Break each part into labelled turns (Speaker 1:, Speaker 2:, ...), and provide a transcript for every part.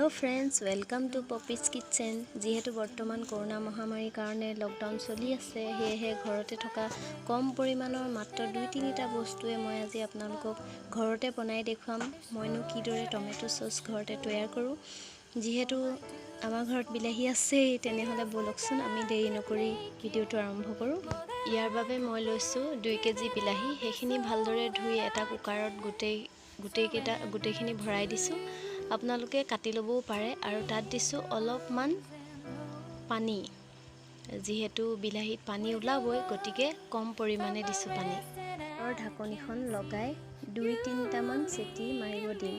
Speaker 1: Hello friends, welcome to Poppy's Kitchen. যিহেতু বৰ্তমান corona মহামাৰীৰ কাৰণে লকডাউন চলি আছে, সেয়েহে ঘৰতে থকা কম পৰিমাণৰ মাত্ৰ 2-3টা বস্তুৱে মই আজি আপোনালোকক ঘৰতে বনাই দেখুৱাম। মইনো কিদৰে টমেট' চচ ঘৰতে তৈয়াৰ কৰোঁ। যিহেতু আমাৰ ঘৰত বিলাহী আছেই, তেনেহ'লে ব'লকচোন আমি দেৰি নকৰি ভিডিঅ'টো আৰম্ভ কৰোঁ। ইয়াৰ বাবে মই লৈছোঁ 2 কেজি বিলাহী। সেইখিনি ভালদৰে ধুই এটা কুকাৰত গোটেইখিনি ভৰাই দিছোঁ। আপোনালোকে কাটি ল'বও পাৰে। আৰু তাত দিছোঁ অলপমান পানী, যিহেতু বিলাহীত পানী ওলাবই, গতিকে কম পৰিমাণে দিছোঁ পানী। আৰু ঢাকনিখন লগাই 2-3টামান চিটি মাৰিব দিম।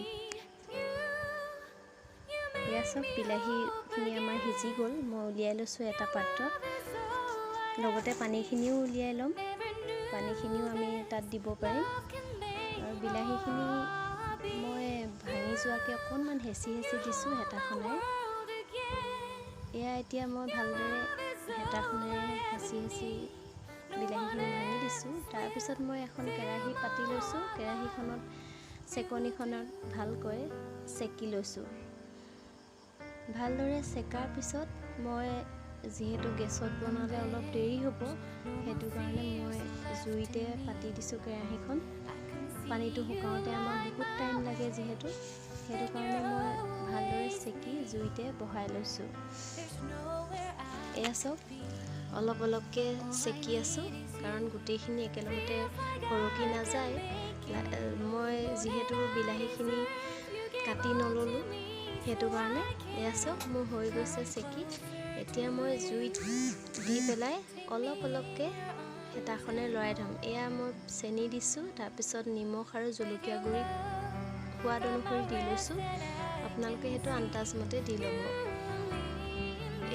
Speaker 1: এয়া চব বিলাহীখিনি আমাৰ সিজি গ'ল। মই উলিয়াই লৈছোঁ এটা পাত্ৰত। লগতে পানীখিনিও উলিয়াই ল'ম। পানীখিনিও আমি তাত দিব পাৰিম। আৰু বিলাহীখিনি মই ভাঙি যোৱাকৈ অকণমান হেঁচি হেঁচি দিছোঁ হেতাখনেৰে। এয়া এতিয়া মই ভালদৰে হেতাখনেৰে হেঁচি হেঁচি বিলাহীখিনি ভাঙি দিছোঁ। তাৰপিছত মই এখন কেৰাহী পাতি লৈছোঁ। কেৰাহীখনত চেকনিখনত ভালকৈ চেকি লৈছোঁ। ভালদৰে চেকাৰ পিছত মই যিহেতু গেছত বনালে অলপ দেৰি হ'ব, সেইটো কাৰণে মই জুইতে পাতি দিছোঁ কেৰাহীখন। পানীটো শুকাওঁতে আমাৰ বহুত টাইম লাগে যিহেতু, সেইটো কাৰণে মই ভালদৰে চেকি জুইতে বহাই লৈছোঁ। এয়া চাওক, অলপ অলপকৈ চেকি আছোঁ, কাৰণ গোটেইখিনি একেলগতে সৰকি নাযায়। মই যিহেতু বিলাহীখিনি কাটি নল'লোঁ, সেইটো কাৰণে। এয়া চাওক, মোৰ হৈ গৈছে চেকি। এতিয়া মই জুইত দি পেলাই অলপ অলপকৈ হেতাখনে লৰাই থ'ম। এয়া মই চেনি দিছোঁ, তাৰপিছত নিমখ আৰু জলকীয়া গুড়ি সোৱাদ অনুসৰি দি লৈছোঁ। আপোনালোকে সেইটো আন্দাজমতে দি ল'ব।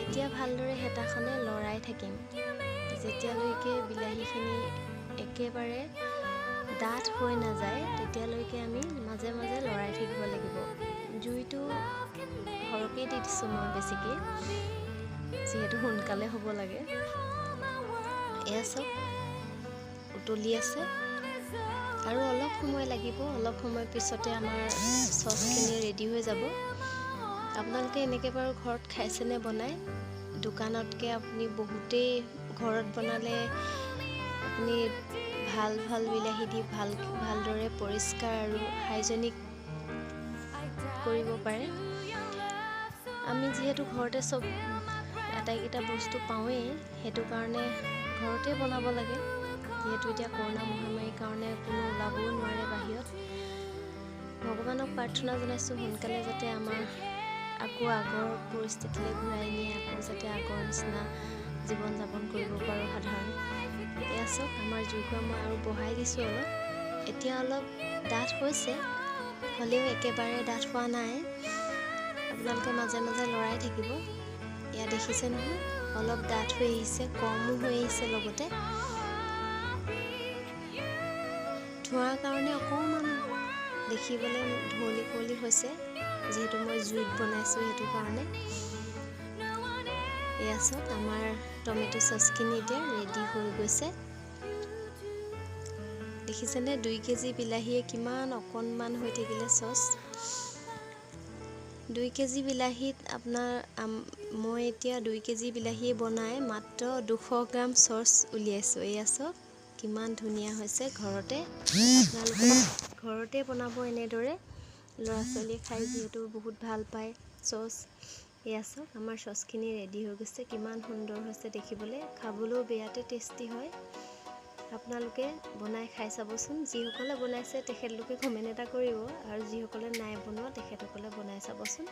Speaker 1: এতিয়া ভালদৰে হেতাখনে লৰাই থাকিম যেতিয়ালৈকে বিলাহীখিনি একেবাৰে ডাঠ হৈ নাযায়, তেতিয়ালৈকে আমি মাজে মাজে লৰাই থাকিব লাগিব। জুইটো সৰহকৈ দি দিছোঁ মই, বেছিকৈ, যিহেতু সোনকালে হ'ব লাগে। এয়া চাওক, উতলি আছে আৰু অলপ সময় লাগিব। অলপ সময় পিছতে আমাৰ চচখিনি ৰেডি হৈ যাব। আপোনালোকে এনেকৈ বাৰু ঘৰত খাইছেনে বনাই? দোকানতকৈ আপুনি বহুতেই ঘৰত বনালে আপুনি ভাল ভাল বিলাহী দি ভালদৰে পৰিষ্কাৰ আৰু হাইজেনিক কৰিব পাৰে। আমি যিহেতু ঘৰতে চব আটাইকেইটা বস্তু পাওঁৱেই, সেইটো কাৰণে ঘৰতে বনাব লাগে। যিহেতু এতিয়া কৰোণা মহামাৰীৰ কাৰণে কোনো ওলাবও নোৱাৰে বাহিৰত। ভগৱানক প্ৰাৰ্থনা জনাইছোঁ সোনকালে যাতে আমাৰ আকৌ আগৰ পৰিস্থিতিলৈ ঘূৰাই নিয়ে, আকৌ যাতে আগৰ নিচিনা জীৱন যাপন কৰিব পাৰোঁ সাধাৰণ। এয়া চাওক, আমাৰ জুইকুৰা মই আৰু বঢ়াই দিছোঁ অলপ। এতিয়া অলপ ডাঠ হৈছে, হ'লেও একেবাৰে ডাঠ হোৱা নাই। আপোনালোকে মাজে মাজে লৰাই থাকিব। এয়া দেখিছে নহয়, অলপ ডাঠ হৈ আহিছে, কমো হৈ আহিছে। লগতে ধোঁৱাৰ কাৰণে অকণমান দেখিবলৈ ধুঁৱলি কুঁৱলী হৈছে, যিহেতু মই জুইত বনাইছোঁ সেইটো কাৰণে। এয়া চাওক, আমাৰ টমেট' চচখিনি এতিয়া ৰেডি হৈ গৈছে। দেখিছেনে, 2 কেজি বিলাহীয়ে কিমান অকণমান হৈ থাকিলে চচ। 2 কেজি বিলাহীত আপোনাৰ মই এতিয়া 2 কেজি বিলাহী বনাই মাত্ৰ 200 গ্ৰাম চচ উলিয়াইছোঁ। এয়া চাওক, কিমান ধুনীয়া হৈছে। ঘৰতে আপোনালোকে ঘৰতে বনাব এনেদৰে, ল'ৰা ছোৱালীয়ে খাই যিহেতু বহুত ভাল পায় চচ। এয়া চাওক, আমাৰ চচখিনি ৰেডি হৈ গৈছে। কিমান সুন্দৰ হৈছে দেখিবলৈ, খাবলৈও বিৰাটেই টেষ্টি হয়। আপোনালোকে বনাই খাই চাবচোন। যিসকলে বনাইছে তেখেতলোকে কমেণ্ট এটা কৰিব, আৰু যিসকলে নাই বনোৱা তেখেতসকলে বনাই চাবচোন।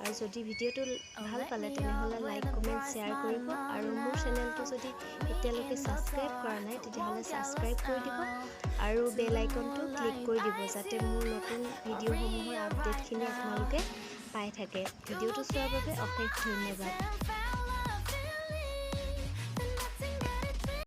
Speaker 1: আৰু যদি ভিডিঅ'টো ভাল পালে তেনেহ'লে লাইক, কমেণ্ট, শ্বেয়াৰ কৰিব। আৰু মোৰ চেনেলটো যদি এতিয়ালৈকে ছাবস্ক্ৰাইব কৰা নাই, তেতিয়াহ'লে ছাবস্ক্ৰাইব কৰি দিব আৰু বেল আইকনটো ক্লিক কৰি দিব, যাতে মোৰ নতুন ভিডিঅ'সমূহৰ আপডেটখিনি আপোনালোকে পাই থাকে। ভিডিঅ'টো চোৱাৰ বাবে অশেষ ধন্যবাদ।